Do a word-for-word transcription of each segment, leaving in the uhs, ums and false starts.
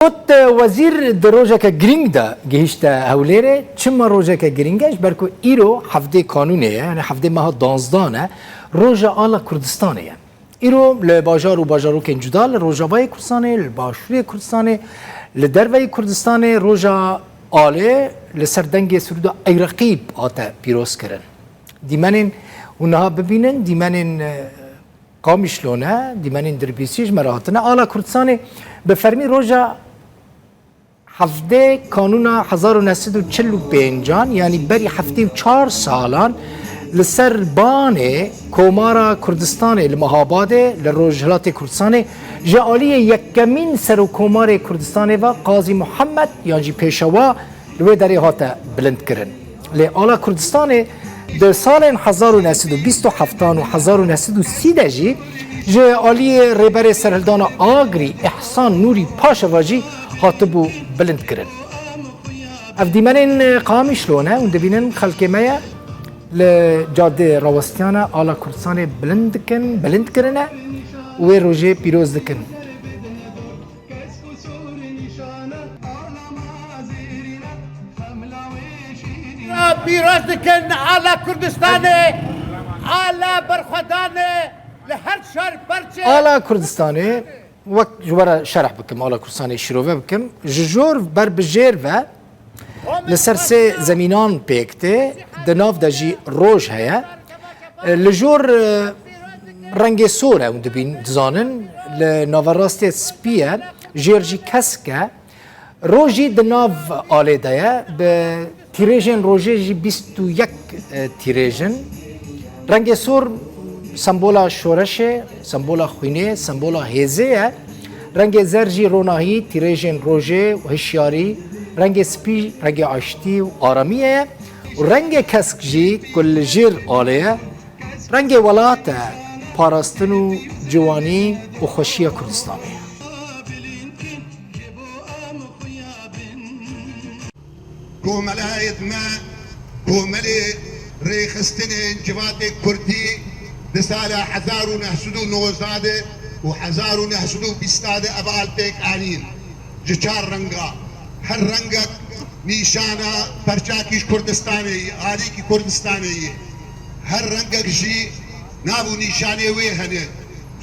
Got, e, wezîr di rojeke girîng de gihişte Hewlêrê. Çima rojeke girîng e? Ji ber ku îro hevdê Kanûnê ye, yani hevdê meha duwazdeh e, roja ala Kurdistanê ye. Îro li bajar û bajarokên cuda li Rojavayê Kurdistanê, li Başûrê Kurdistanê, li derveyî Kurdistanê roja alê li ser dengê Sirûda Eyreqîb hate pîrozkirin. Dîmenên hûn niha bibînin, dîmenên, e, Qamişlo ne, dîmenên Dirbîsî ji me re hatine. Ala Kurdistanê bi fermî roja hevdê Kanûna hezar û neh sed û çil û pêncan, yanî berî heftê û çar salan li ser banê Komara Kurdistanê li Mehabadê li Rojhilatê Kurdistanê ji aliyê yekemîn Serokkomarê Kurdistanê ve Qazî Muhammed yan jî Pêşewa li wê derê hate bilindkirin. Lê ala Kurdistanê di salên hezar û neh sed û bîst û heftan û hezar û neh sed û sî de jî ji aliyê Rêberê Serhildana Agirî Îhsan Nûrî Paşa ve jî hatibû bilindkirin. Ev dîmenên Qamişlo ne, hûn dibînin xelkê me ye li cadê rawestiyane ala Kurdistanê bilind dikin, bilind kirine û wê rojê pîroz dikin. Pîroz dikin ala Kurdistanê, ala berxwedanê li her çar perçe. Ala Kurdistanê, wek ji we re şerh bikim, ala Kurdistanê şîrove bikim, ji jor ber bi jêr ve li ser sê zemînan pêk tê, di nav de jî roj heye. Li jor, e, rengê sor e, hûn dibîn, dizanin, li naverastê spî ye, jêr jî kesk e. Roj jî di nav alê de ye, bi tîrêjên rojê jî bîst û yek, e, tîrêj in. Rengê sor sembola şoreşê, sembola xwînê, sembola hêzê ye. Rengê zer jî ronahî, tîrêjên rojê û hişyarî, rengê spî, rengê aştî û aramiyê ye û rengê kesk jî ku li jêr alê ye, rengê welat e, parastin û ciwanî û xweşiya Kurdistanê ye. Komelayê me, komelê rêxistinên civatê kurdî di sala hezar û neh sed û nozdeh de û hezar û neh sed û bîst de ev al pêk anîn. Ji çar renga, her rengek nîşana perçakî ji Kurdistanê ye, alîkî Kurdistanê ye. Her rengek jî nav û nîşanê wê hene.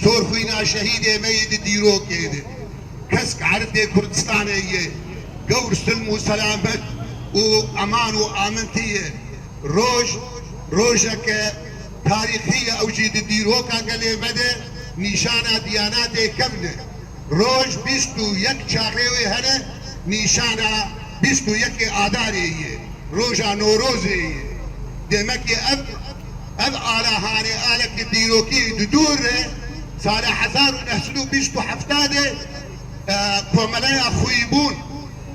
Sor xwîna şehîdê me yê di dîrokê de. Kesk eridê Kurdistanê ye. Gewr silm û selamet û eman û amintî ye. Roj, rojeke tarîxî ye, ew jî di dîroka gelê me de nîşana diyanatê kevn e. Roj bîst û yek çaxê wê hene, nîşana bîst û yekê Adarê ye. Roja Norozê ye. Demekê ev, ev ala hanê aleke dîrokî di dûr re, sala hezar û neh sed û bîst û heft de, e, komeleya Xwîbûn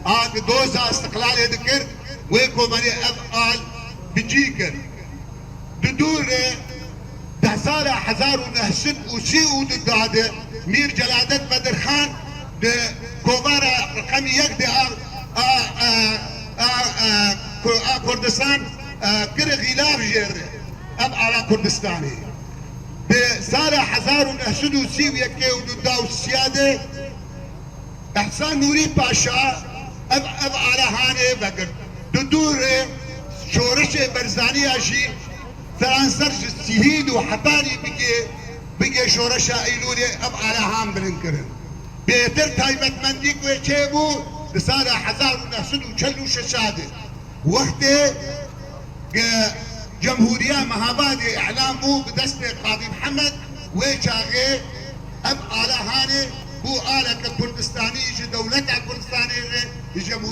a di doza Îstiqlalê dikir, wê komelê ev al bi cî kir. Di dûr re, di sala hezar û neh sed û sî û du de Mîr Celadet Bedirxan di kovara reqemî yek de a, a, a, a, a, Ku-, a Kurdistan, a, kir xîlaf jê re. Ev ala Kurdistanê. Di sala hezar û neh sed û sî û yekê û du de û sî de Ehsan Nûrî Paşa ev, ev ala hanê vegirt. Di dûr re şoreşê Berzaniya jî seranser ji Sihîd û Hetanî bigê, bigê şoreşa Eylûlê ev ala han bilind kirin. Bêtir taybetmendî ku wê çêbû di sala hezar û neh sed û çel û şeş de. Wextê Ge-, Cemhûriya Mehabadê îlan bû bi destê Qadî Mihemed, wê çaxê ev ala hanê bû aleke Kurdistanî ji dewleta Kurdistanê re, ji Cemhûriya